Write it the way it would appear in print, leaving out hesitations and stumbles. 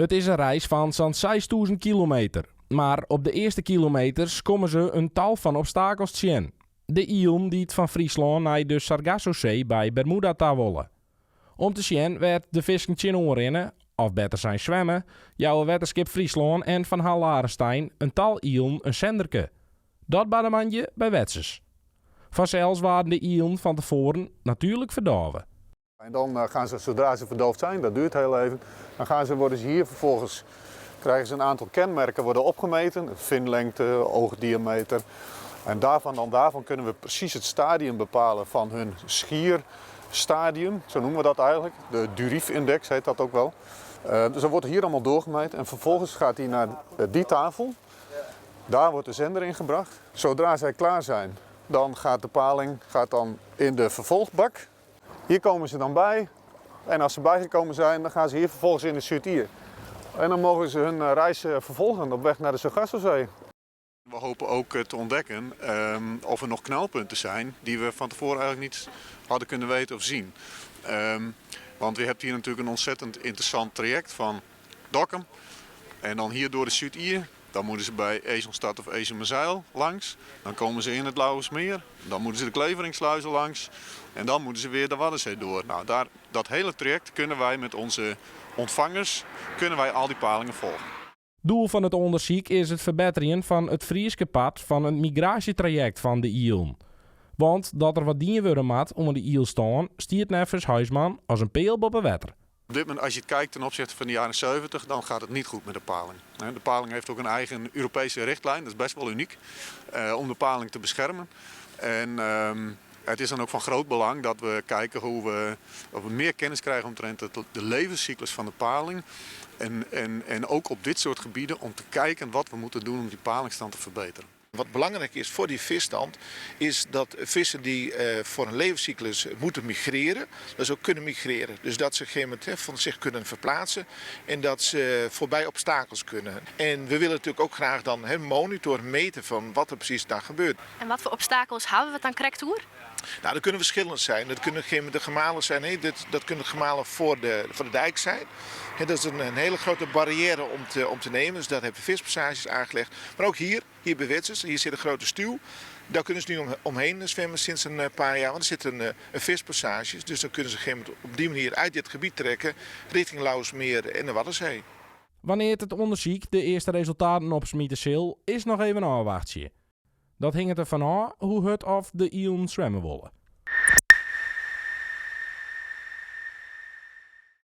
It is in reis fan sa'n 6000 kilometer, mar op de earste kilometers komme se in tal fan obstakels tsjin. De ielen dy't fan Fryslân nei de Sargassosee by Bermuda ta wolle. Om te sjen wêr't de fisken tsjinoan rinne, of better sein swimme, jouwe Wetterskip Fryslân en Van Hall Larenstein in tal ielen in senderke. Dat barde moandei by Wetsens. Fansels waarden de ielen fan tefoaren natuerlik ferdôve. En dan eh, gaan ze, zodra ze verdoofd zijn, dat duurt heel even, dan gaan ze, worden ze hier vervolgens, krijgen ze een aantal kenmerken worden opgemeten, vinlengte, oogdiameter. En daarvan, dan daarvan kunnen we precies het stadium bepalen van hun schierstadium, zo noemen we dat eigenlijk. De Durif-index heet dat ook wel. Dus dat wordt hier allemaal doorgemeten en vervolgens gaat hij naar die tafel. Daar wordt de zender ingebracht. Zodra zij klaar zijn, dan gaat de paling gaat dan in de vervolgbak. Hier komen ze dan bij. En als ze bijgekomen zijn, dan gaan ze hier vervolgens in de Zuid-Ier. En dan mogen ze hun eh, reis eh, vervolgen op weg naar de Sargassozee. We hopen ook eh, te ontdekken of er nog knelpunten zijn die we van tevoren eigenlijk niet hadden kunnen weten of zien. Want we hebben hier natuurlijk een ontzettend interessant traject van Dokkum en dan hier door de Zuid-Ier. Dan moeten ze bij Esonstad of Ezumazeil langs. Dan komen ze in het Lauwersmeer. Dan moeten ze de Cleveringsluizen langs. En dan moeten ze weer de Waddenzee door. Nou, daar, dat hele traject kunnen wij met onze ontvangers kunnen wij al die palingen volgen. Doel fan it ûndersyk is it ferbetterjen fan it Fryske part fan it migraasjetrajekt fan de ielen. Want dat der wat dien wurde moat oan de ielstân stiet neffens Huisman as in peal boppe wetter. Op dit moment, als je het kijkt ten opzichte van de jaren 70, dan gaat het niet goed met de paling. De paling heeft ook een eigen Europese richtlijn, dat is best wel uniek, om de paling te beschermen. En het is dan ook van groot belang dat we kijken hoe we, of we meer kennis krijgen omtrent de levenscyclus van de paling. En ook op dit soort gebieden om te kijken wat we moeten doen om die palingstand te verbeteren. Wat belangrijk is voor die visstand is dat vissen die voor een levenscyclus moeten migreren, dat ze ook kunnen migreren. Dus dat ze op een gegeven moment, hè, van zich kunnen verplaatsen en dat ze voorbij obstakels kunnen. En we willen natuurlijk ook graag dan, hè, monitoren, meten van wat er precies daar gebeurt. En wat foar obstakels hawwe we it dan krekt oer? Nou, dat kunnen verschillend zijn. Dat kunnen op een gegeven moment de gemalen zijn. Nee, dat kunnen de gemalen voor de dijk zijn. Hè, dat is een hele grote barrière om te nemen. Dus daar hebben we vispassages aangelegd. Maar ook hier bij Wetsens, hier zit een grote stuw. Daar kunnen ze nu omheen zwemmen sinds een paar jaar. Want er zit een vispassage. Dus dan kunnen ze op een gegeven moment op die manier uit dit gebied trekken richting Lauwersmeer en de Waddenzee. Wannear't it ûndersyk de earste resultaten opsmite sil, is noch even ôfwachtsjen. Dat hinget derfan ôf hoe hurd oft de ielen swimme wolle.